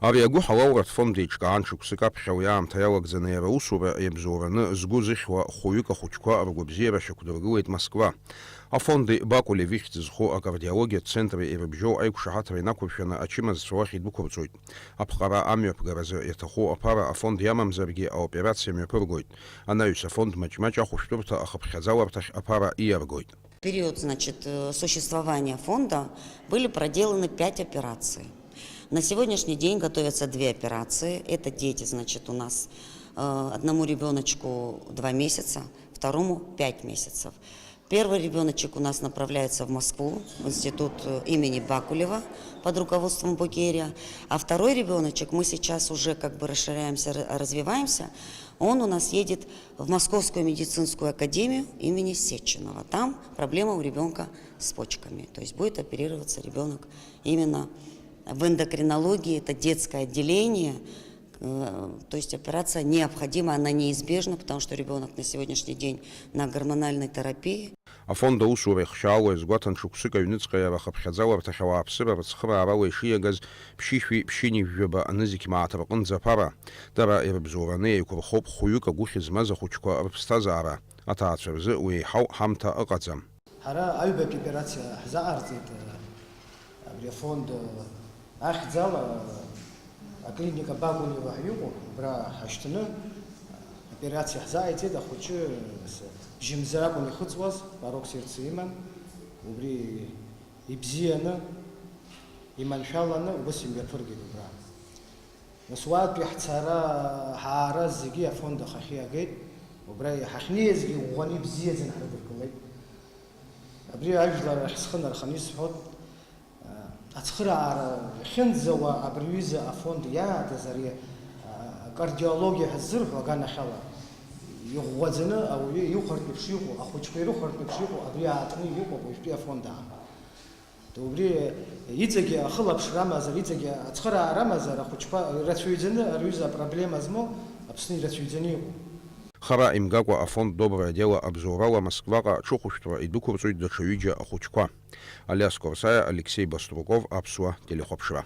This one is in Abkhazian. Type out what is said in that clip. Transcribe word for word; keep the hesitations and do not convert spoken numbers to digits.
Ари агәыҳалалратә фонд еиҿкаан шықәсык аԥхьа уи аамҭа иалагӡаны иара аусура иабзоураны згәы зыхьуа хәҩык ахәыҷқәа ргәабзиара шьақәдыргылеит Москва. Афонд Бакулев ихьӡ зху акардиологиатә центри ирыбжьоу аиқәшаҳаҭра инақәыршәаны ачымазцәа уахь идәықәырҵоит. Аԥҟара амҩаԥгаразы иаҭаху аԥара афонд иамамзаргьы аоперациа мҩаԥыргоит. Анаҩс афонд маҷ-маҷ ахәышәтәырҭа ахыԥхьаӡаларҭахь аԥара ииаргоит. Период, значит, э, существования фонда были проделаны пять операций. На сегодняшний день готовятся две операции. Это дети, значит, у нас, э, одному ребёночку два месяца, второму пять месяцев. Первый ребёночек у нас направляется в Москву, в институт, э, имени Бакулева под руководством Бокерия. А второй ребёночек, мы сейчас уже как бы расширяемся, ра-, развиваемся, он у нас едет в Московскую медицинскую академию имени Сеченова. Там проблема у ребёнка с почками. То есть будет оперироваться ребёнок именно в эндокринологии, это детское отделение. Э, то есть операция необходима, она неизбежна, потому что ребёнок на сегодняшний день на гормональной терапии. Афонд аусура ихшьаало иазгәаҭан, шықәсык аҩныҵҟа иара ахыԥхьаӡаларҭахь ауааԥсыра рыцхыраарала ишиагаз ԥшьышәи ԥшьынҩажәаба нызқь мааҭ рҟынӡа аԥара. Дара ирыбзоураны еиқәырхоуп хәҩык агәыхь змаз ахәыҷқәа рыԥсҭазаара. Аҭаацәа рзы уи еиҳау ҳамҭа ыҟаӡам. Ҳара аҩбатәи операциа ҳзаҟарҵеит, абри афонд ахьӡала аклиника Бакулева ҳәа иҟоуп, убра ҳашьҭны аоперациа ҳзааиҵеит, ахәыҷы бжьымзар акәын ихыҵуаз, парок сердца иман, убри ибзианы, иманшәаланы убыс имҩаԥыргеит убра. Нас уаатәи ҳцара, ҳаара зегьы афонд ахахьы иагеит, убра ҳахьнеизгьы иӷәӷәаны ибзиаӡаны ҳрыдыркылеит. Абри ажәлар ахь схы нарханы исҳәоит, ацхыраара иахьынӡауа абри аҩыза афонд иаатыз ари, а, акардиологиа ҳәа ззырҳәо аганахьала, иӷәӷәаӡаны ауаҩы иухартә еиԥш иҟоу, ахәыҷқәа ирыхәартә еиԥш иҟоу абри аартны иҟоуп уажәтәи афонд аан. Убри иҵегьы ахылаԥшра амазар, иҵегьы ацхыраара амазар, ахәыҷқәа ирацәаҩӡаны, ари аҩыза апроблема змоу Аԥсны ирацәаҩӡаны иҟоуп. Хара имгакәа афонд Доброе дело абзоурала Москваҟа аҽыхәышәтәра идәықәырҵоит даҽа ҩыџьа ахәыҷқәа. Алиас Корсаиа, Алексеи Баструков, Аԥсуа телехәаԥшра.